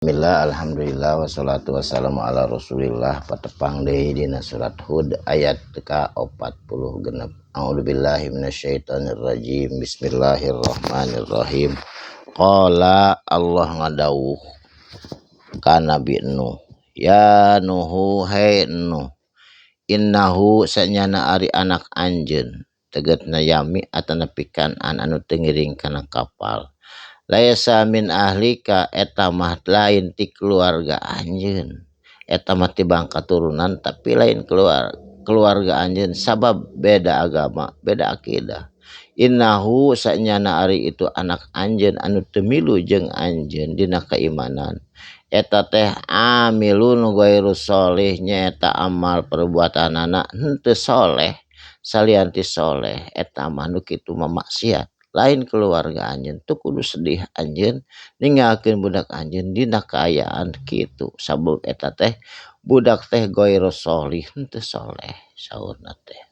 Bismillah, alhamdulillah, wassalatu wassalamu ala rasulillah. Patepang deui dina surat Hud ayat ka-46. A'udzubillahi minasyaitonirrajim. Bismillahirrahmanirrahim. Qala Allah ngadawuh ka Nabi Nuh, ya Nuhu, hey Nuh, innahu sanyana ari anak anjeun, tegetna Yami atanapi Kan'an anu teu ngiring kana kapal, laisa min ahlika, eta mah lain ti keluarga anjeun. Eta mah tibang katurunan, tapi lain keluarga anjeun, sabab beda agama, beda akidah. Innahu sanyana ari itu anak anjeun anu teu milu jeung anjeun dina keimanan, eta teh amilun ghairu sholih, nyaeta amal perbuatanana henteu soleh, salian ti soleh. Eta mah nu kitu mah maksiat, lain keluarga anjeun. Teu kudu sedih anjeun ninggalkeun budak anjeun dina kaayaan kitu, sabab eta teh budak teh ghairu sholih, henteu soleh, saurna teh.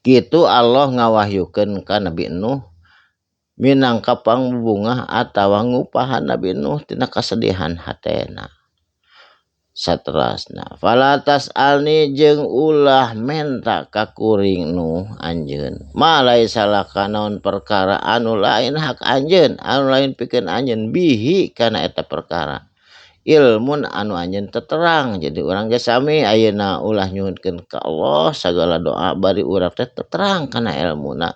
Kitu Allah ngawahyukeun ka Nabi Nuh minangka pangbubungah atawa ngupahan Nabi Nuh tina kasedihan hatena. Saterasna, fala tas'alni, jeung ulah menta ka kuring Nuh anjeun, ma laisa laka, naon perkara anu lain hak anjeun, anu lain pikeun anjeun, bihi kana eta perkara, ilmun anu anjeun terang. Jadi urang ge sami ayeuna ulah nyuhunkeun ka Allah sagala doa bari urang teh terang kana elmuna,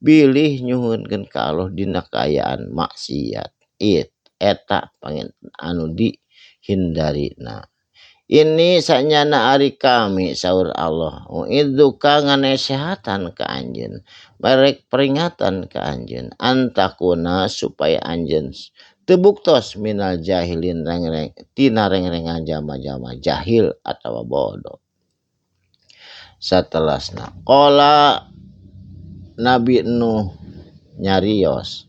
bilih nyuhunkeun ka Allah dina kaayaan maksiat. It eta panginten anu dihindarina. Inni sanyana ari kami, saur Allah, uidzuka nganesehatan ka anjeun, merek peringatan ka anjeun, antakuna supaya anjeun teu buktos, minal jahilin, rengreng tina rengrengan jalma-jalma jahil atawa bodoh. Satelasna, qala Nabi Nuh nyarios,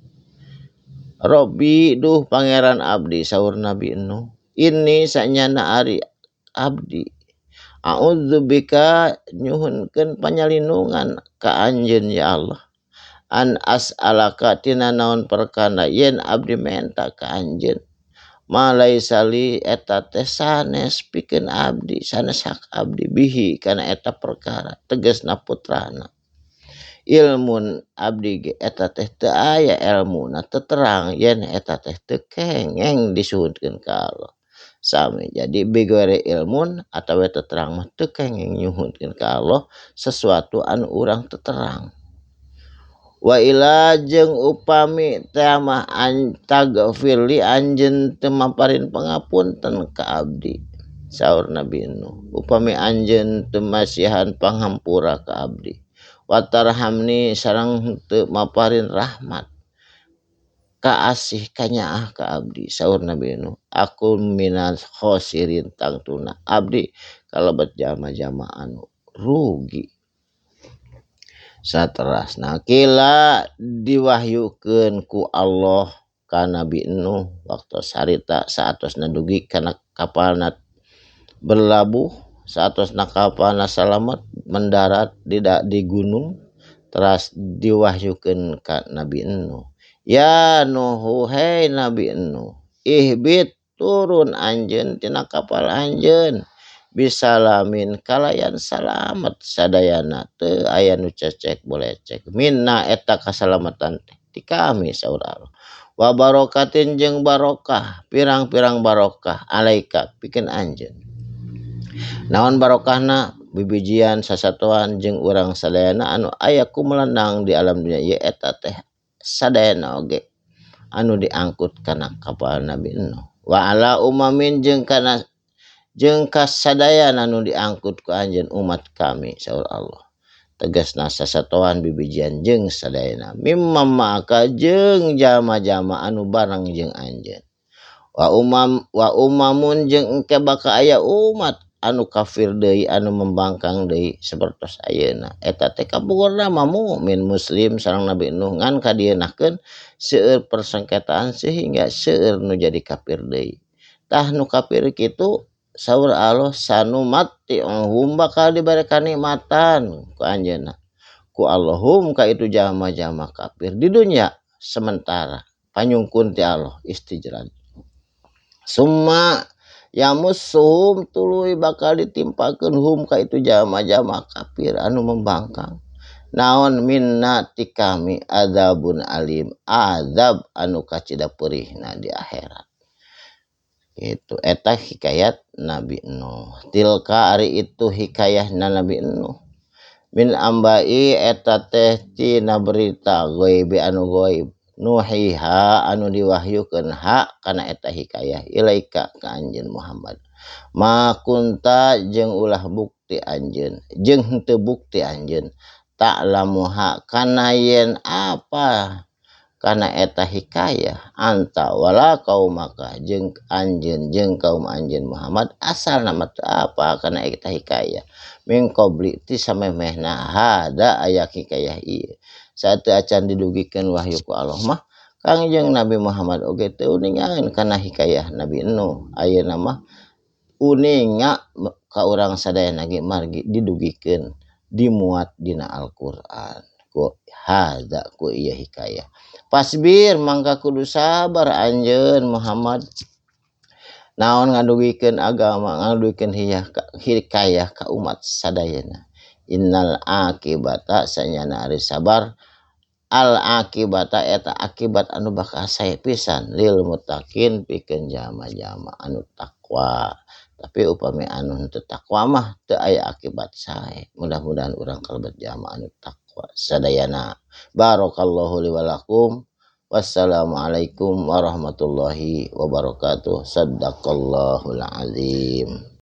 Robbi, duh Pangeran abdi, saur Nabi Nuh, inni sanyana ari abdi, a'udzubika nyuhunkeun panyalindungan ka anjeun ya Allah, an as'alaka tina naon perkara yen abdi menta ka anjeun, ma laisa li, eta teh sanes pikeun abdi, sanes hak abdi, bihi kana eta perkara, tegasna putrana, ilmun. Abdi ge eta teh teu aya elmuna, teu terang yen eta teh teu kengeng disuhunkeun ka Allah. Sami jadi bighairi ilmun atawa teu terang mah teu kengeng nyuhunkeun ka Allah sesuatu anu urang teu terang. Wa ila jeung upami teh mah an tagfirli, anjeun teu maparin pangapunten ka abdi, saur Nabi Nuh, upami anjeun teu masihan panghampura ka abdi, wa tarhamni, sareng teu maparin rahmat kaasih kanyaah ka abdi, saur Nabi Nuh, akun minal khosirin, tangtuna abdi kalebet jalma-jalma anu rugi. Saterasna, qila diwahyukeun ku Allah ka Nabi Nuh waktu harita saatosna dugi kana kapalna berlabuh, saatosna kapalna salamet mendarat di gunung, teras diwahyukeun ka Nabi Nuh, ya Nuhu, hei Nabi Nuh, ihbit, turun anjeun tina kapal anjeun, bisalamin kalayan salamet sadayana, teu aya nu cecek bolecek, minna eta kasalamatan teh ti kami, saur Allah, wa barokatin jeung barokah, pirang-pirang barokah, alaika pikeun anjeun. Naon barokahna? Bibijian, sasatoan jeung urang sadayana anu aya kumelenang di alam dunia ieu, eta teh sadayana oge anu diangkut kana kapal Nabi Nuh. Wa ala umamin, jeung kana jeung kasadayana anu diangkut ku anjeun umat kami, saur Allah, tegasna sasatoan, bibijian jeung sadayana, mimman ma'aka, jeung jalma-jalma anu bareng jeung anjeun, wa umam wa umamun, jeung engke bakal aya umat anu kafir deui, anu membangkang deui sapertos ayeuna. Eta teh kapungkurna mah mukmin muslim sareng Nabi Nuh, ngan kadienakeun seueur persengketaan sehingga seueur nu jadi kafir deui. Tah, nu kafir kitu, saur Allah, sanumatti'uhum, bakal dibere kanikmatan ku anjeunna, ku Allah, hum ka itu jalma-jalma kafir di dunia sementara, panyungkun ti Allah, istijraj. Summa yamussuhum tuluy bakal ditimpakeun hum ka itu jalma-jalma kafir anu membangkang naon minna ti kami adzabun alim azab anu kacida peurihna di akhirat. Itu eta hikayat Nabi Nuh. Tilka ari itu hikayahna Nabi Nuh min ambai eta teh tina berita ghaib anu ghaib nuhiha anu diwahyukeun ha kana eta hikayah ilaika ka anjeun Muhammad. Ma kunta jeung ulah bukti anjeun jeung henteu bukti anjeun ta'lamuha kana yen apa kana eta hikayah anta wala kaumaka jeung anjeun jeung kaum anjeun Muhammad asalna mah teu apa kana eta hikayah min qabli ti samemehna hada aya hikayah ieu. Saat acan didugikeun wahyu ku Allah mah Kangjeng Nabi Muhammad oge teu uningaeun kana hikayah Nabi Nuh. Ayeuna mah uninga ka urang sadayana ge margi didugikeun dimuat dina Al-Qur'an ku hadza ku ieu hikayah. Fasbir mangka kudu sabar anjeun Muhammad naon ngadugikeun agama ngadugikeun hikayah ka umat sadayana. Innal akibata sanyana ari sabar al akibata eta akibat anu bakal sae pisan lil muttaqin pikeun jalma-jalma anu takwa. Tapi upami anu henteu takwa mah teu aya akibat sae. Mudah-mudahan urang kalebet jalma anu takwa sadayana. Barakallahu li wa lakum. Wassalamualaikum warahmatullahi wabarakatuh. Sadaqallahul azim.